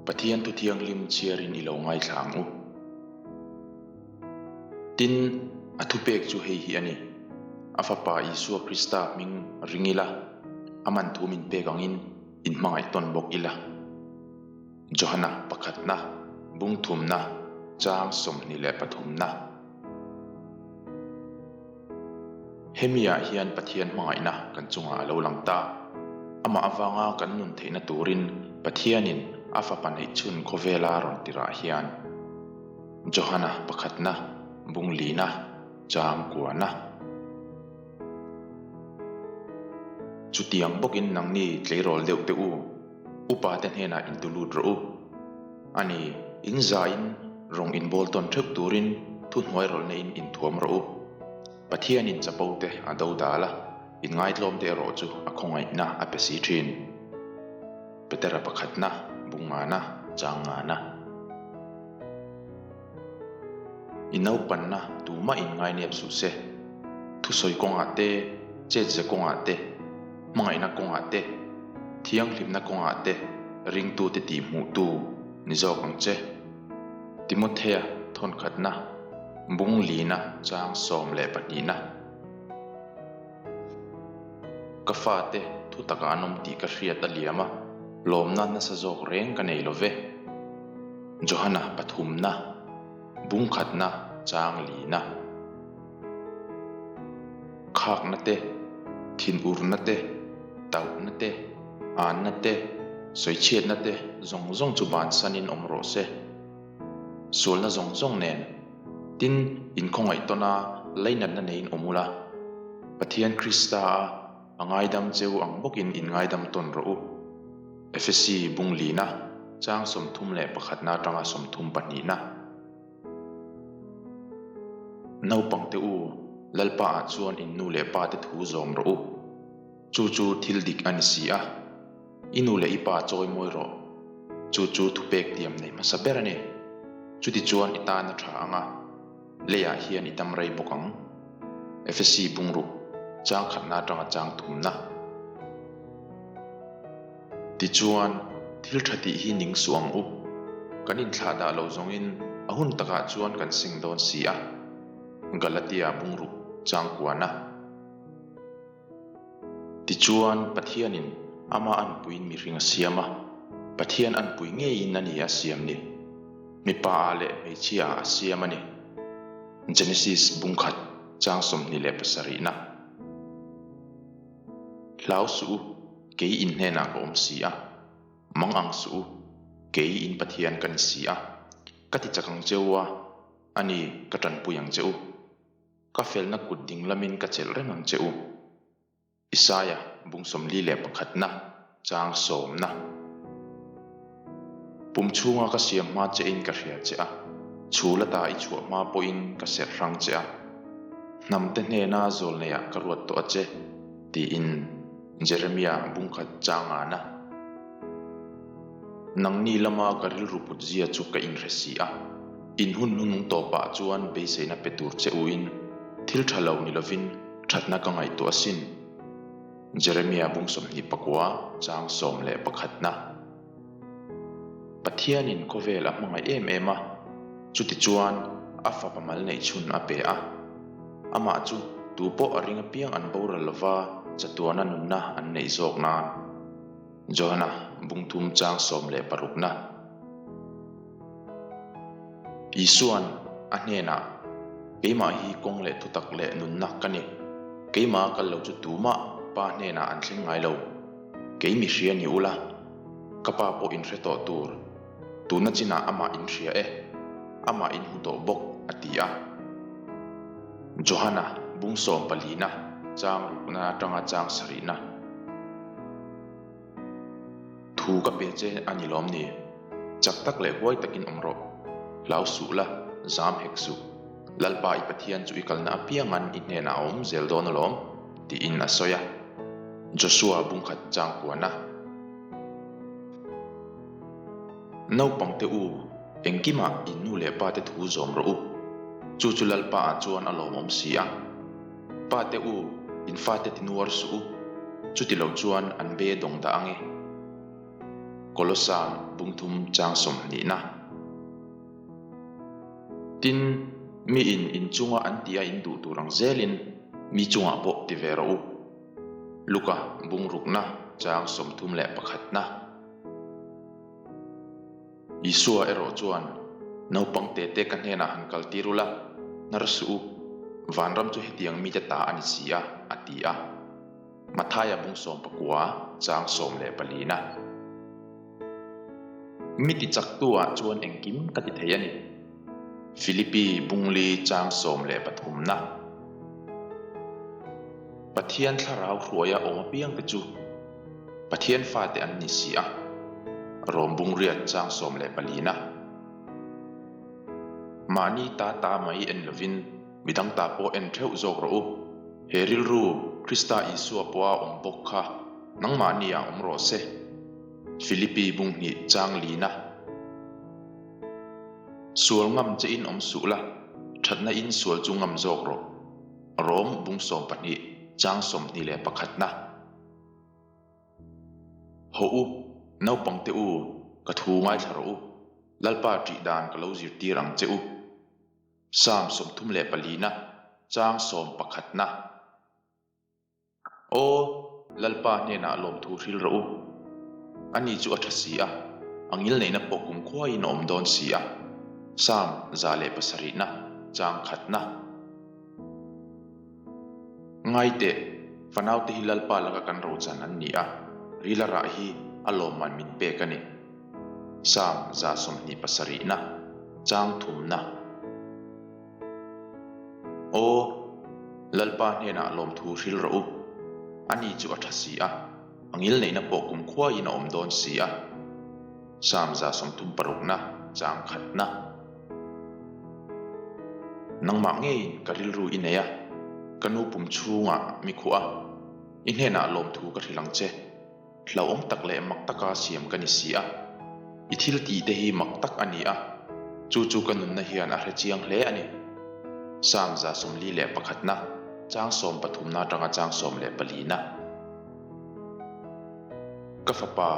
Pathian thu thianghlim chhiarin i lo ngaithla ang u. Tin, a thupek chu hei hi a ni, A Fapa Isua Krista hming ring ila, a man thu min pek angin inhmangaih tawn bawk ila. Johana pakhatna, bungthumna, chang 23na. Hemiah hian Pathian hmangaihna kan chungah a lo lang ta. Amah avanga kan nun theihna turin Pathianin a Fapa neihchhun khawvela rawn tirah hian Johana pakhatna, bunglina, chang kuana. Chutiang bawkin nangni tleirawl deuh teh u. Upa te hnenah intulut rawh u. A ni, in zain rawng inbawl tawn theuh turin thuhnuai rawlhna in inthuam rawh u. Pathianin chapo te a do dal a, inngaitlawm te erawh chu a khawngaihna a pe si thin. Petera pakhatna, bungngana, changngana. I naupanna tumah in ngainep suh se. Thusawi kawngah te, chetze kawngah te, hmangaihna kawngah te, thianghlimna kawngah te ringtute tihhmuhtu ni zawk ang che. Timothea thawnkhatna, Bunglina chang 12na. Ka fate thu takah an awm tih ka hriat a liam a, lawmna nasa zawk reng ka nei lo ve. Johana pathumna, bungkhatna chang lina. Khakna te, thinurna te, tauhna te, anna te, sawichhiatna te zawng zawng chu bansanin awm rawh se. Sualna zawng zawng nen. Tin, inkhawngaih tawn a, lainatna neiin awm ula, Pathian Krista a a ngaidam cheu ang bawkin in ngaidam tawn rawh u. Efesi bunglina, chang 31na atanga 32na. Naupangte u, Lalpa ah chuan in nu leh pa te thu zawm rawh u. Chu chu thil dik a ni si a. I nu leh i pa chawi mawi rawh. Chu chu thupek tiam nei hmasa ber a ni. Chutichuan i tan a tha ang a, leiah hian i dam rei bawk ang. Efesi bungruk, chang khatna atanga chang thumna. Tichuan, thil tha tih hi ning suh ang u. Kan inthlahdah lo zawngin a hun takah chuan kan seng dawn si a. Galatia bungruk, chang kuana. Tichuan, Pathianin ama anpuiin mihring a siam a, Pathian anpui ngeiin a ni a siam ni. Mipa ah leh hmeichhia ah a siam a ni. Genesis bungkhat chang 27 na. Hlau suh u, kei in hnenah ka awm si a, mang ang suh u, kei in Pathian ka ni si a, ka ti chak ang che u a, a ni, ka tanpui ang che u. Ka felna kut ding lamin ka chelh reng ang che u. Isaia bung 41na chang sawmna. Pum chhunga ka siam hma che in ka hria che a, chhul ata i chhuah hma pawhin ka serh hrang che a. Hnamte hnena zawlneiah ka ruat tawh a che, tiin Jeremia bungkhat chang ana. Nangni lama ka rilru put zia chu ka inhre si a, in hun hnunung tawpah chuan beiseina pe tur che uin thil tha lo ni lovin thatna ka ngaihtuah asin. Jeremia bung 29 chang 11 na. Pathianin khawvel a hmangaih em em a, chutichuan a fapa mal neih chhun a pe a. Amah chu tupawh a ring apiang an boral lova chatuana nunna an neih zawk nan. Johana bungthum chang 16 na. Isuan a hnenah, Keimah hi kawng leh thutak leh nunna ka ni. Keimah kal lo chu tumah Pa hnenah an thleng ngai lo. Kei mi hria ni ula, ka Pa pawh in hre tawh tur. Tuna chinah amah in hria e, amah in hmu tawh bawk, a ti a. Johana bung sawmpalina chang rukna atanga chang sarihna. Thu ka pe che a ni lawm ni? Chak tak leh huai takin awm rawh. Hlau suh la, zam hek suh. Lalpa i Pathian chu i kalna apiangan i hnenah a awm zel dawn alawm, tiin a sawi a. Joshua bungkhat chang kuana. Naupangte u, engkimah in nu leh pate thu zawm rawh u. Chu chu Lalpa ah chuan a lawmawm si a. Pa te u, in fate ti nuar suh u, chuti lo chuan an be dawng dah ang e. Kolosa bungthum chang sawmhnihna. Tin, miin in chunga an tia in duh tur ang zelin mi chungah pawh ti ve rawh u. Luka bungrukna chang 31. Isua erawh chuan, Naupang tete ka hnenah han kal tir ula, hnar suh u, vanram chu hetiang mite ta a ni si a, a ti a. Mathaia bung 19 chang 14. Mi ti chaktu-ah chuan engkim ka ti thei a ni. Philippi bung li chang 13. Pathian thlarau hruaia awm apiangte chu Pathian fate an ni si a, Rom bungriat chang 14. Mahni ta ta mai en lovin midang ta pawh en theuh zawk rawh u. He rilru Krista Isua pawha awm bawk kha nangmahniah awm rawh se. Philippi bung hnih chang lina. Sual ngam che in awm suh la, thatna in sual chu ngam zawk rawh. Rom bung 12 chang 21. Hawh u, naupangte u, ka thu ngaithla rawh u, Lalpa ṭih dan ka lo zirtir ang che u. Psalm 34-na, chang 11-na. Aw, Lalpa hnenah lawmthu hril rawh u. Ani chu a ṭha si a, a ngilneihna pawh kumkhuaiin a awm dawn si a. Psalm 107-na, chang khatna. Ngaiteh, fanaute hi Lalpa laka kan rochan an ni a, rila rah hi a lawmman min pek a ni. Psalm 127-na, chang thumna. Aw, Lalpa hnenah lawmthu hril rawh u, ani chu a tha si a, a ngilneihna pawh kumkhuaiin a awm dawn si a. Psalm 136-na, chang khatna. Nangmah ngeiin ka rilru i nei a, ka nu pum chhungah mi khuh a, i hnenah lawmthu ka hrilh ang che. Hlauhawm tak leh mak taka siam ka ni si a, i thil tih te hi mak tak a ni a, chu chu ka nunna hian a hre chiang hle a ni. Psalm 41-na, chang 13-na atanga chang 14-na. Ka fapa,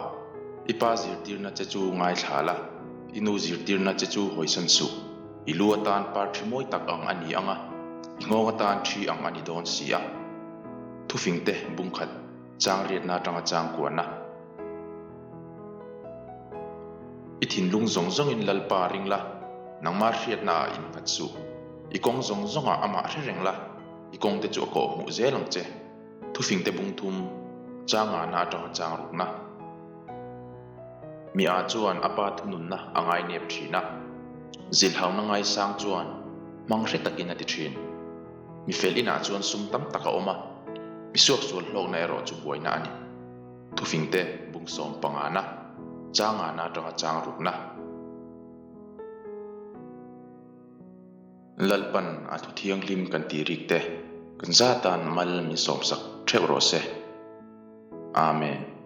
i pa zirtirna che chu ngaithla la, i nu zirtirna che chu hawisan suh. I lu atan par thi mawi tak ang a ni ang a, i nghawng atan thi ang a ni dawn si a. Thufingte bungkhat chang riatna atanga chang kuahna. I thinlung zawng zawngin Lalpa ring la, nangmah hriatna ah innghat suh. I kawng zawng zawngah amah hre reng la, i kawngte chu a kawhhmuh zel ang che. Thufingte bung thum, chang ngahna atanga chang rukna. Mi a chuan a pa thununna a ngainep thin a, zilhauna ngaisang chuan hmang hre takin a ti thin. Mi fel inah chuan sum tam tak a awm a, mi suaksual hlawkna erawh chu buaina a ni. Thufingte bung 15-na, chang ngahna atanga chang rukna. Lalpan a thu thianghlim kan tih rik te kan zatan mal min sawmsak theuh rawh se. Amen.